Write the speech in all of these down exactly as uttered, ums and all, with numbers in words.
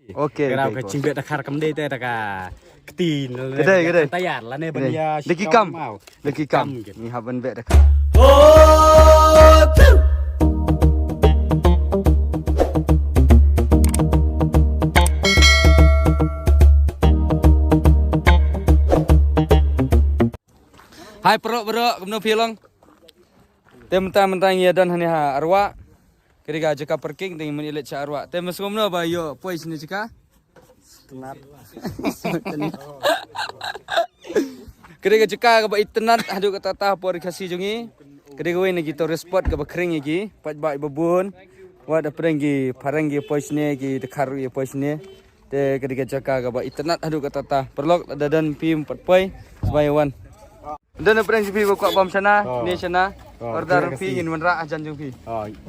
Okay, okay, ka jingbeh dakhar kam dei te da ka kti. Ka dei, ka dei. Tayar lane ban ïa da ki kam. Da ki kam. Ngi hap ban beh dakhar. Hai bro, bro, kumno phi long? Te mynta mynta ngi ïa don hangne ha Arwah. Ka dei ka jaka parking te ngi mut ïa leit sha Arwah. Te me sngewbha ba ïoh poi shane jaka. Ka dei ka jaka kaba itynnad haduh katta katta por Khasi jong ngi. Ka dei kawei na ki tourist spot kaba khring ïa ki paidbah iba bun. Wat hapdeng ki phareng ki poi shane, ki dkhar ki poi shane. Te ka dei ka jaka kaba itynnad haduh katta katta. Paralok, lada don phi ym pat poi, sngewbha ïa wan. Don na pdeng jong phi ba kwah bam shana, ne shana. Order phi, ngin wanrah hajan jong phi.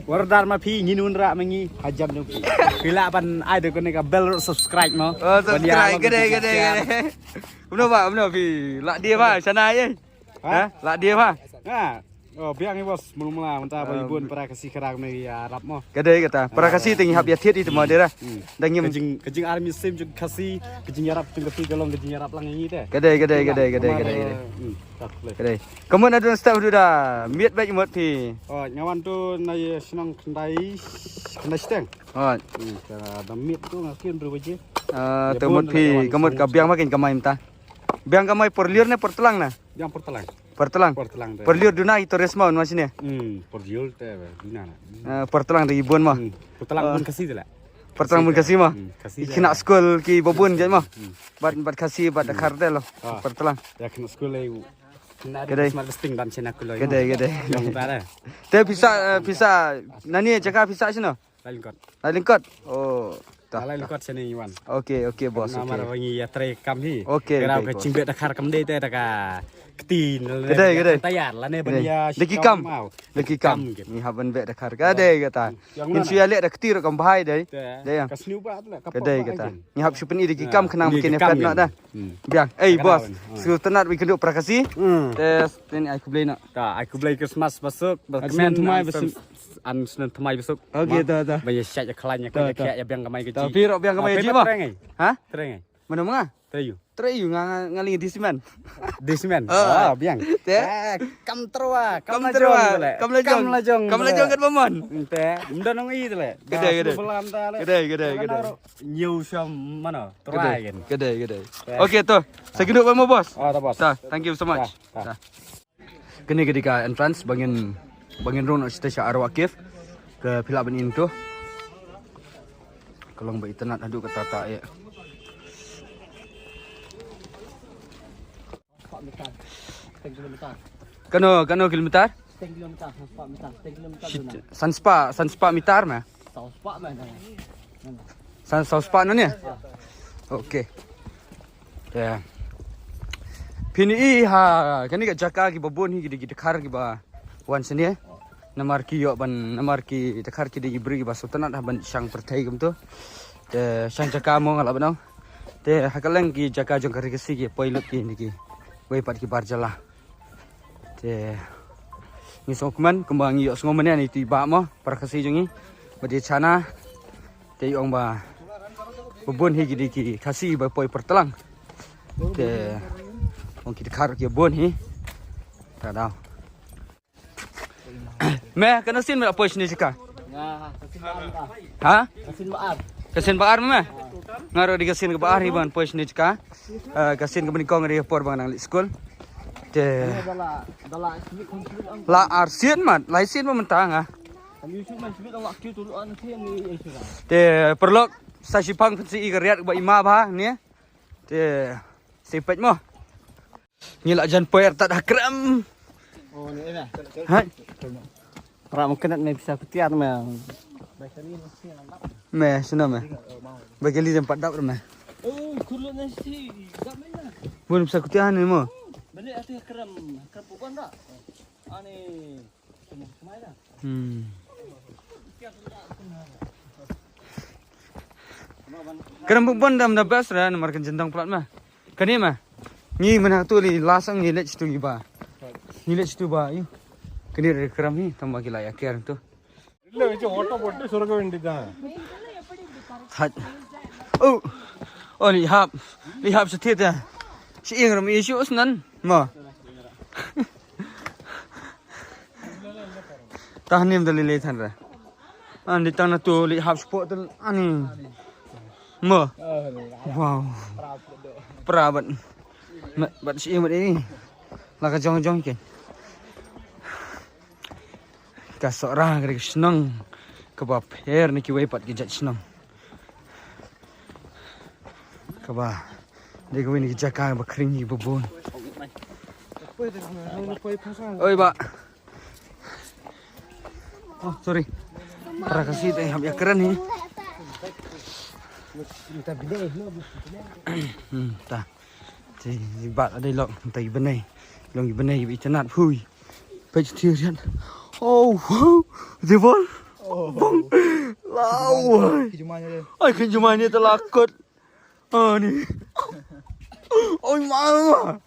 Order ma phi, ngin wanrah ma ngi hajan jong phi. Phi lah ban ai da kane ka bell, subscribe mo. Oh, subscribe. Ka dei, ka dei, ka dei. Kumno ba, kumno phi lah die ba shana ïa? Ha? Lah die ba? Ha. Oh, biang ïa bos, mula mula mynta ba ibun para Khasi khrang me ïarap mo. Ka dei kata. Para Khasi te ngi hap ïa thied ïa te mo dei ra. Da ngim ka jing, ka jingarmynsiem jong Khasi, ka jingïarap jong Khasi ka long ka jingïarap lang ïa ngi te. Ka dei, ka dei, ka dei, ka dei, ka dei, ka dei. Ka dei. Ka mut na don step haduh da miet bad mut phi. Oh, nga wan tu na ïa shnong Khyndai, Khyndai Shiteng. Oh. Ka da miet tu nga kien bru baje. Ah, te mut phi, ka mut ka biang ba kin kamai mynta. Biang kamai por liur ne por tlang na? Biang por tlang. Por tlang. Por tlang te. Por liur duna ito resma un masine. Hmm, por liur te duna na. Ah, por tlang te ibun mo. Hmm, por tlang bun Khasi te la. Por tlang bun Khasi mo. Hmm, Khasi. Khynnah skul ki babun jait mo. Hmm. Bad, bad Khasi bad dkhar te lo. Ah. Por tlang. Ïa khynnah skul le. Ka dei. Smart besting dan chena kuloi. Ka dei, ka dei. Te pisa, eh, pisa nani jaka pisa shano? Lai Lyngkot. Lai Lyngkot. Oh. Lai Lyngkot shane ngi wan. Okay, okay, boss. Namar ba ngi ïa trei kam hi. Okay, okay, boss. Ka jingbeh dakhar kam dei te da ka kti. Ka dei, ka dei. Tayar lane ban ïa da ki kam. Da ki kam. Ngi hap ban beh dakhar. Ka dei kata. Ngin shu ïa leh da kti ruh kam bha dei. Dei ïa. Ka sniew ba. Ka dei kata. Ngi hap shu pyni da ki kam khnang ba kin ïa phet noh da. Biang. Ei, boss. Shu tnat ba kynduh para Khasi. Te shen ai khublei noh. Ta ai khublei Christmas basuk. An snem thymmai basuk. Okay, ta, ta. Ba ïa shait ïa khlaiñ ïa ka ïa biang kamai ka ji. Phi ruh biang kamai ka ji mo. Ha? Trei ngai. Mano nga? Trei ïa u. Trei ïa u nga, nga ling di simen. Di simen. Ah, biang. Te. Kam trua, kam la jong. Kam la jong. Kam la jong kat ba mon. Te. Mda nong i te le. Kedai, kedai. Kedai, kedai, kedai. Nyu sham mano. Kedai, kedai. Okay, to. Sa kinu ba mo, boss. Ah, ta, boss. Ta, thank you so much. Ta. Kane ka dei ka entrance ba ngin, ba ngin rung noh sha Arwah Cave. Ka phi lah ban ïohi to. Ka long ba itynnad haduh katta katta ïa. Kano, kano kilometer? San spah, san spah meter ma. San, saw spah na ne? Okay. Te phin ïohi ha kane ka jaka kiba bun hi ki dei ki dkhar kiba wan shane. Namar ki ïoh ban, namar ki dkhar ki dei ki briew kiba sngewtynnad ha ban shang pyrthei kumto. Te shang jaka mo nga lah ban ong. Te ha kylleng ki jaka jong ka ri Khasi ki poi lut ki ne ki wei pat ki bar jylla. Te ngi sngewkmen kumba ngi ïoh sngewmynñiaw ïa ito i bah mo, para Khasi jong ngi. Ba dei chana. Te ong ba bun hi ki dei ki Khasi ba poi pyrtlang. Te ong ki dkhar ki bun hi. Ta dau. Me, kano sien me la poi shane jaka? Ha? Ka sien ba ar me. Nga ruh dei ka sien kaba ar hi ban poi shane jaka. Eh, ka sien kaba nyngkong dei por ba nga nang leit skul. Te la ar sien mat, lai sien ba mynta nga. Te paralok, sa shipang pynsi i ka riat ba i ma bha ne. Te sipet mo. Ngi la jan poi artat ha krem. Hai. Ra mo kynat me pisa kutiar me. Me sino me. Ba kali jam pat dap me. Bun pisa kutiar ne mo. Balik ati krem, krem bukan dak. Ani. Hmm. Kren bun dam da best ra namar kan jendong plat ma. Kane ma. Ngi mena tu li lasang ngi lech tu ngi ba. Ngi lech tu ba yu. Kane re kram hi tamba ki la ya ker tu. Hat. Oh. Oh, li hap. Li hap sha thied te. Shi ing ram i shu snan. Ma. Tah nim da li li than re. Ani tang na tu li hap spot tu ani. Ma. Wow. Pra bat. Bat shi ing bat ini. La ka jong jong ke. Ka Sohra ka dei ka shnong kaba pher na kiwei pat ki jait shnong. Kaba dei kawei na ki jaka ba khring hi ba bun. Oi ba. Oh, sorry. Para ka si te hap ya kren hi. Hmm, ta. Te i Bah dei lok te i bnei. Long i bnei i tanat phui. Peit ti rian. Oh, wow. Te bol. Bong. Lau. Ai kan jumai ni te la kot. Ani. Oi mama.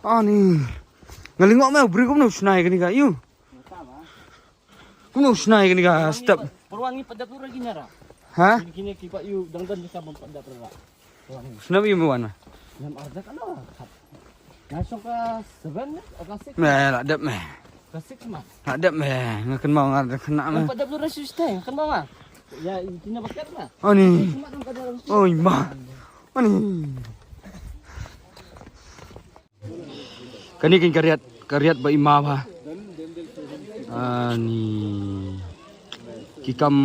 Ani. Nga lyngngoh me u briew kumno u shna ïa kane ka ïu. Kumno u shna ïa kane ka step. Pyrwan ngi pat dap ruh ïa kine ra. Ha? Kine kine ki pat ïu dang don ki sa bym pat dap ruh ra. Pyrwan ngi. Shna ïa me wan. Nam arda ka lo. Nga shong ka seven ne? O ka six? Me la dep me. Ka six ma. La dep me. Nga kynmaw nga da khynnah me. Bym pat dap ruh ra shu stai, nga kynmaw ma. Ïa kine ba ket ma. Ani. Kine ma dang ka dap ruh shu. Oi ma. Ani. Kane ka riat, ka riat ba i ma ba. Ani. Ki kam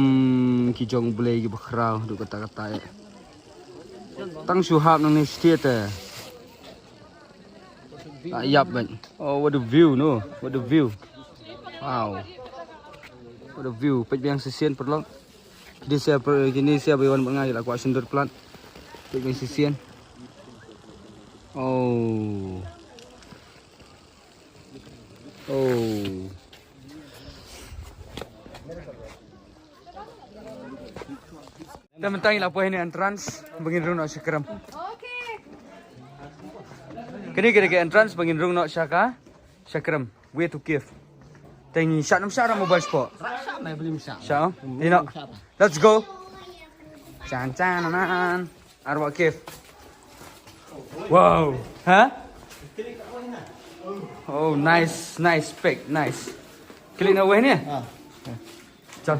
ki jong U Blei kiba khraw haduh katta katta eh. Tang shu hap nangne sha thied te. Ah, ïap bad. Oh, what a view, no? What a view. Wow. What a view. Peit biang shisien paralok. Kine sia per, kine sia ba wan ba nga ïa la kwah sendot plat. Peit biang shisien. Oh. Oh. Te mynta ngi la poi ha ine entrance ba ngin rung noh sha krem. Kane ka dei ka entrance ba ngin rung noh sha ka, sha krem. Way to cave. Te ngi shah, nym shah ra mobile spot. Shah me blim shah. Shah, oh? Ino. Let's go. Chan chan nan. Arwah cave. Wow. Ha? Oh, nice, nice pic, nice. Klik na wei ni. Ah. Chal.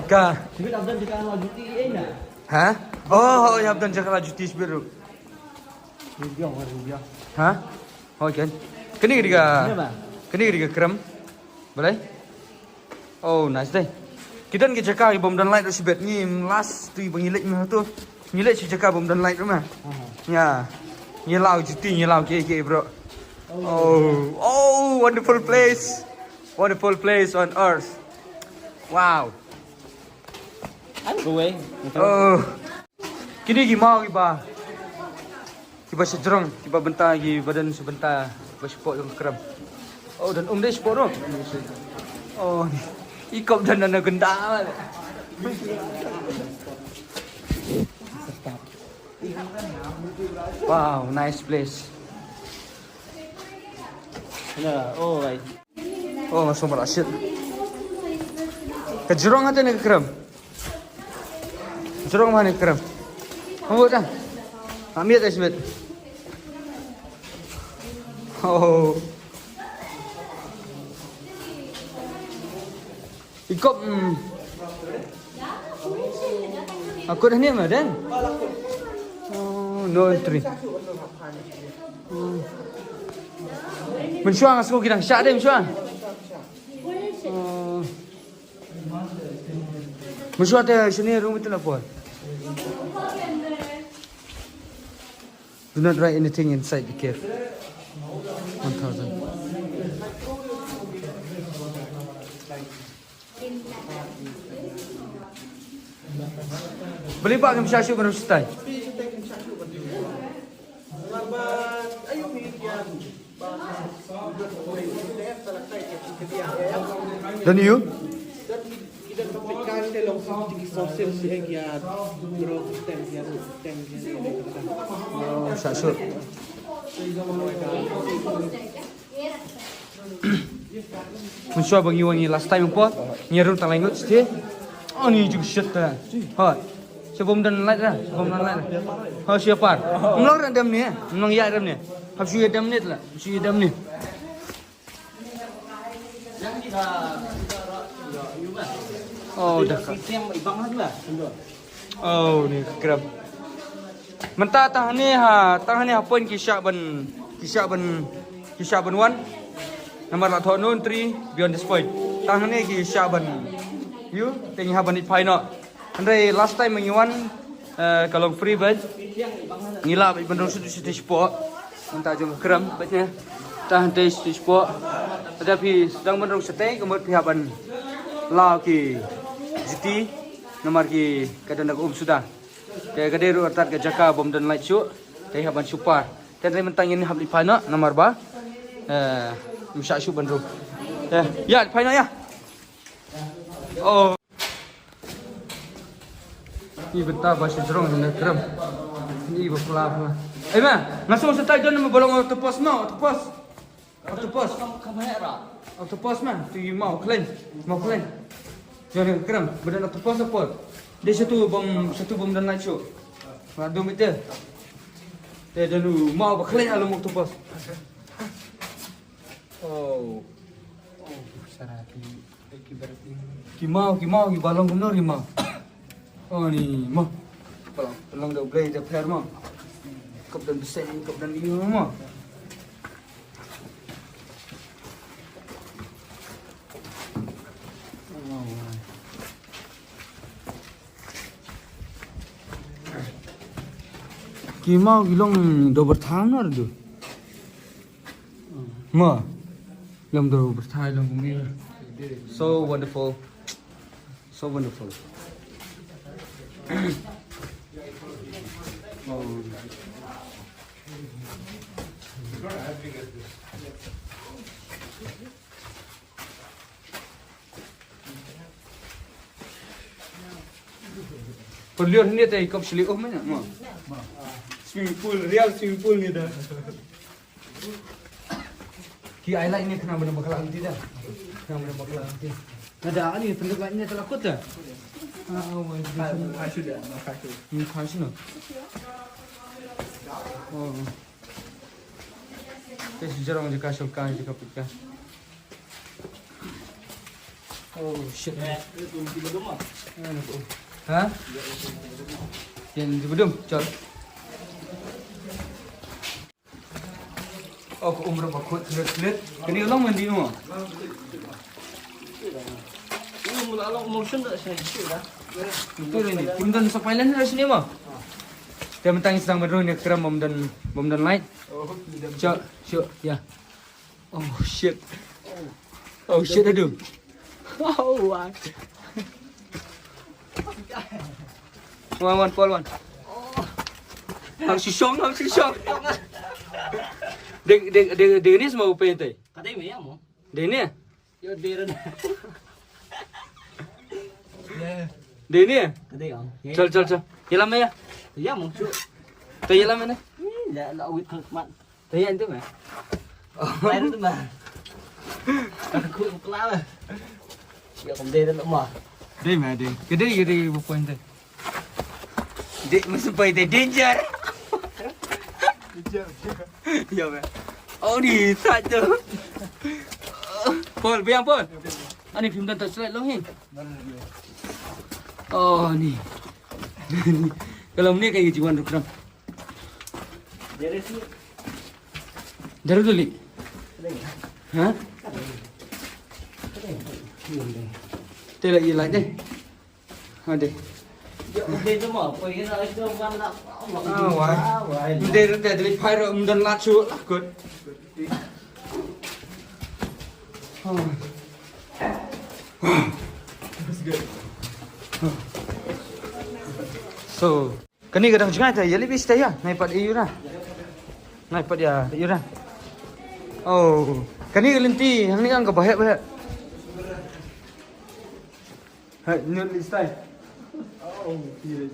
Ka. Ha? Oh, oh, ïa, hap don jaka la juti shibit ruh. Ha? Oh, kan. Kane ka dei ka, kane ka dei ka krem. Balei? Oh, nice dei. Ki don ki jaka ki bym don light ruh shibit, ngi last tu ba ngi leit ma tu. Ngi leit sha jaka bym don light ruh ma. Ïa. Ngi law juti, ngi law kiei kiei bro. Oh, oh, wonderful place. Wonderful place on earth. Wow. I'm going. Oh. Kine ki maw kiba, kiba sha jrong, kiba bynta, kiba don sha bynta, kiba shapoh jong ka krem. Oh, don um dei shapoh ruh. Oh, i kop don na gunda. Wow, nice place. Na, oh, right. Oh, nga sngewbha shit. Ka jrong hate ne ka krem? Jrong ma ne ka krem? Hangno ta? Amit ai sbet. Oh. Ikop, mm. Akut hane ma den? Oh, no entry. Hmm. Mynshuwa nga sngew ki dang shah dei mynshuwa. Oh. Mynshuwa te shane room ito la poi. Do not write anything inside the cave. One thousand. Balei ba ngim shah shuh ban ym shtai? Don you? Oh, shah shuh. Mynshuwa ba ngi wan ngi last time por ngi rung tang lai ngut siti. Ani ju shit ta. Ha. Sha bym don light ra, sha bym don light ra. Ha, sha par. Ym long ra dem ni, ym long ïa dem ni. Hap shu ïa dem ni la, hap shu ïa dem ni. Oh, dah. Oh, ni kram. Mynta tang hangne ha, tang hangne ha point ki shah ban, ki shah ban, ki shah ban wan. Namar la thoh nun three beyond this point. Tang hangne ki shah ban. Ïoh, te ngi hap ban ïa phai noh. Hynrei last time ngi wan, eh, ka long free bad. Ngi lah ban rung shatei shapoh. Mynta jong ka kram bad ne. Tang hangtei shatei shapoh. Lada phi sdang ban rung shatei, ka mut phi hap ban law ki juti. Namar ki ka don da ka um suda. Te ka dei ruh artat ka jaka bym don light shuh. Te hap ban shu par. Te hynrei mynta ngin hap leit phai noh namar ba, eh, ym shah shuh ban rung. Te ïa phai noh ïa. Oh. Ni bynta ba shu jrong na kram. Ni ba pla pla. Eh ma, nga song sa tai don ma ba long octopus ma, octopus. Octopus. Octopus ma, tu ïa mau khlaiñ, mau khlaiñ. Jrong na kram, ba don octopus apot. Dei satu bym, satu bym don light shuh. Ma dum ite. Te don u mau ba khlaiñ, ah long octopus. Oh. Oh, sara ki, ki ber ki. Ki mau, ki mau, ki ba long kumno ki mau. Oh, ni mau. Ba long, ba long da u Blei da pher mau. Kop don bseiñ, kop don ïing mau. Oh. Ki mau ki long da u byrtha na ruh. Ma. Long da u byrtha, long kumne. So wonderful. So wonderful. Oh. Pynlion ne te kop shli oh mena mo. Swimming pool, real swimming pool ni da. Ki ai lai ne khnang ban bakla anti da. Khnang ban bakla anti. Nada ani pynluk lai ne tala kut da. Ah, oh, oh, oh. Ni kha shino. Oh. Te shi jarong jaka shulka jaka pika. Oh shit. Ha? Yang di bedum, chol. Oh, ko umur ba khut khut khut. Kani long mandi mo. Ini mula long motion dah sini. Itu ni. Pun kan sa pailan dah sini mo. Te mynta ngi sdang ban rung ne kram bym don, bym don light. Sure, sure, yeah. Oh shit. Oh shit, aduh. Oh, wah. Wan, wan, Paul, wan. Hang shisong, hang shisong. Ding, ding, ding, ding ni semua apa yang tadi? Kadai me ya mo. Ding ni? Yo, ding. Ding ni? Kadai ya. Chal, chal, chal. Yalam ya? Ya mo, chu. Te yalam ni? Hmm, ya, la wit mat. Te ya tu me. Mai tu me. Aku kepala. Ya, kom ding tu mo. Ding me, ding. Kadai, kadai, apa yang tadi? Dek, masuk pai teh danger. Ya, be. Oh, ni sat tu. Paul, biang, Paul. Ani phim dan tak slide long hi. Oh, ni. Kalau ni kayak jiwan rukram. Dari dulu. Ha? Tela ilai deh. Ade. Ah, wai. Ade, ade, ade, phai ro, ym don lad shuh, lah, kut. So, kane ka dang jngai ta, ïa lip is ta ïa, nai pat ïa ra. Nai pat ïa, ïa ra. Oh, kane ka lynti, hangne ang ka bahek, bahek. Hai, nun is tai. Oh, iya.